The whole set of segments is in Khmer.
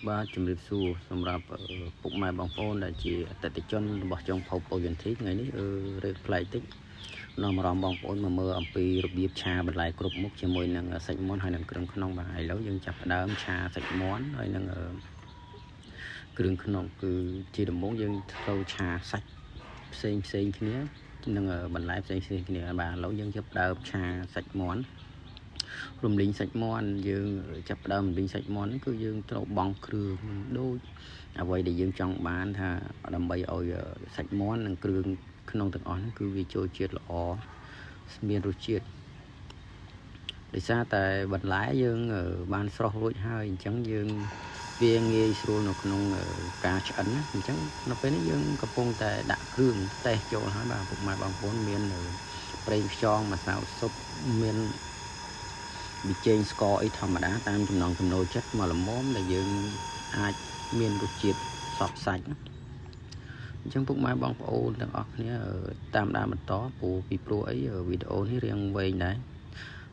បាទជំរាបសួរសម្រាប់ពុកម៉ែបងប្អូនដែលជាអតិថិជនរបស់ចុងភៅពៅយន្ធីថ្ងៃនេះរឿងប្លែកតិចនាំអារម្មណ៍បងប្អូនមកមើលអំពីរបៀបឆាបន្លែគ្រប់មុខជាមួយនឹងសាច់មាន់ហើយនិងគ្រឿងក្នុងបាទឥឡូវយើងចាប់ផ្ដើមឆាសាច់មាន់ហើយនិងគ្រឿងក្នុងគឺជាដំបូងយើងត្រូវឆាសាច់ផ្សេងផ្សេងគ្នានិងបន្លែផ្សេងផ្សេងគ្នាបាទឥឡូវយើងចាប់ផ្ដើមឆាសាច់មាន់ រំលីងសាច់មាន់យើងចាប់ផ្ដើមរំលីងសាច់មាន់ហ្នឹងគឺយើងត្រូវបង់គ្រឿងដូចអ្វីដែលយើងចង់បានថាដើម្បីឲ្យសាច់មាន់និងគ្រឿងក្នុងទាំងអស់ហ្នឹងគឺវាចូលជាតិល្អមានរសជាតិដោយសារតែបន្លែយើងបានស្រស់រួចហើយអញ្ចឹងយើងវាងាយស្រួលនៅក្នុងការឆ្អិនណាអញ្ចឹងនៅពេលនេះយើងកំពុងតែដាក់គ្រឿងតេសចូលហើយបាទពុកម៉ែបងប្អូនមានប្រេងខ្យងម្សៅស៊ុបមាន ប៊ីចេងស្ករអីធម្មតាតាមចំណង់ចំណូលចិត្តមកល្មមដែលយើងអាចមានរសជាតិសព្វសាច់ណាអញ្ចឹងពុកម៉ែបងប្អូនទាំងអស់គ្នាតាមដានបន្តព្រោះពីព្រោះអីវីដេអូនេះរៀងវែងដែរ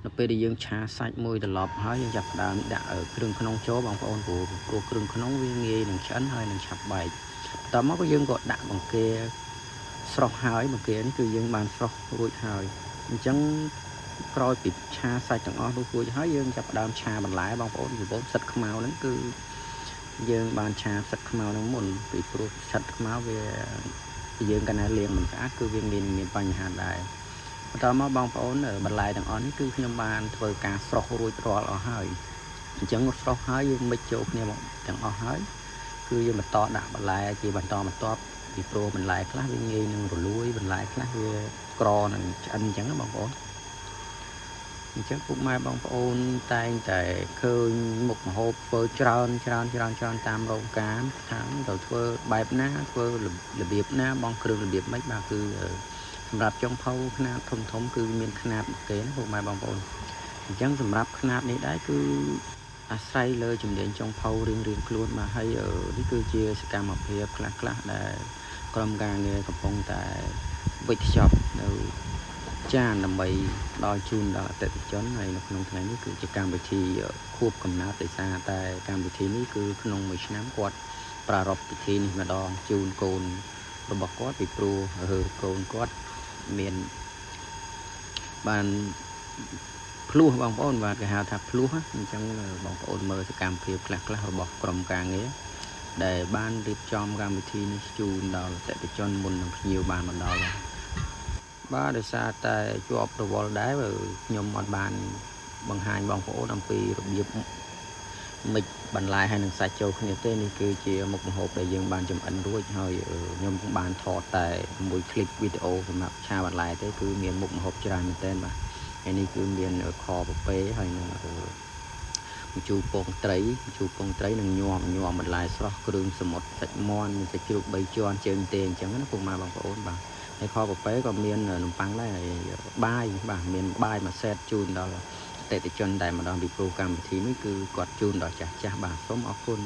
នៅពេលដែលយើងឆាសាច់មួយត្រឡប់ហើយយើងចាប់ផ្ដើមដាក់គ្រឿងក្នុងចូលបងប្អូនព្រោះព្រោះគ្រឿងក្នុងវាងាយនឹងឆ្អិនហើយនឹងឆាប់បែកបន្ទាប់មកក៏យើងក៏ដាក់បង្គាស្រស់ហើយបង្គានេះគឺយើងបានស្រស់រួចហើយអញ្ចឹង ក្រោយពីឆាសាច់ទាំងអស់នោះរួចហើយយើងចាប់ផ្ដើមឆាបន្លែបងប្អូនពីព្រោះផ្សិតខ្មៅហ្នឹងគឺយើងបានឆាផ្សិតខ្មៅហ្នឹងមុនពីព្រោះផ្សិតខ្មៅវាយើងកាលណាលាងមិនស្អាតគឺវាមានមានបញ្ហាដែរបន្តមកបងប្អូនបន្លែទាំងអស់នេះគឺខ្ញុំបានធ្វើការស្រុះរួចរាល់អស់ហើយអញ្ចឹងស្រុះហើយយើងមិចចូលគ្នាមកទាំងអស់ហើយគឺយើងបន្តដាក់បន្លែជាបន្តបន្ទាប់ពីព្រោះបន្លែខ្លះវាងាយនឹងរលួយបន្លែខ្លះវាក្រនឹងឆ្អិនអញ្ចឹងណាបងប្អូន អញ្ចឹងពុកម៉ែបងប្អូនតែងតែឃើញមុខម្ហូបធ្វើច្រើនច្រើនច្រើនច្រើនតាមរោងការថាត្រូវធ្វើបែបណាធ្វើរបៀបណាបងគ្រឿងរបៀបម៉េចបាទគឺសម្រាប់ចុងភៅខ្នាតធំធំគឺមានខ្នាតគេណាពុកម៉ែបងប្អូនអញ្ចឹងសម្រាប់ខ្នាតនេះដែរគឺអាស្រ័យលើជំនាញចុងភៅរៀងរៀងខ្លួនបាទហើយនេះគឺជាសកម្មភាពខ្លះខ្លះដែលក្រុមការងារកំពុងតែវិចខ្ចប់នៅ ចានដើម្បីផ្ដល់ជូនដល់អតិថិជនហើយនៅក្នុងថ្ងៃនេះគឺជាកម្មវិធីខួបកំណើតដោយសារតែកម្មវិធីនេះគឺក្នុងមួយឆ្នាំគាត់ប្រារព្ធពិធីនេះម្ដងជូនកូនរបស់គាត់ពីព្រោះកូនគាត់មានបានភ្លោះបងប្អូនបាទគេហៅថាភ្លោះអញ្ចឹងបងប្អូនមើលសកម្មភាពខ្លះៗរបស់ក្រុមការងារដែលបានរៀបចំកម្មវិធីនេះជូនដល់អតិថិជនមុននឹងភ្ញៀវបានមកដល់បាទ បាទដោយសារតែជាប់រវល់ដែរខ្ញុំអត់បានបង្ហាញបងប្អូនអំពីរបៀបមិចបន្លែហើយនឹងសាច់ចូលគ្នាទេនេះគឺជាមុខម្ហូបដែលយើងបានចម្អិនរួចហើយខ្ញុំបានថតតែមួយឃ្លីបវីដេអូសម្រាប់ឆាបន្លែទេគឺមានមុខម្ហូបច្រើនមែនទែនបាទហើយនេះគឺមានខពពែហើយនឹងម្ជូរពងត្រីម្ជូរពងត្រីនឹងញោមញោមបន្លែស្រស់គ្រឿងសមុទ្រសាច់មាន់មានសាច់ជ្រូក3ជាន់ជើងទេអញ្ចឹងណាពុកម៉ែបងប្អូនបាទ ហើយខពពែក៏មាននំប៉័ងដែរហើយបាយបាទមានបាយមួយសេតជូនដល់អតិថិជនតែម្ដងពីព្រោះកម្មវិធីនេះគឺគាត់ជូនដល់ចាស់ចាស់បាទសូមអរគុណ។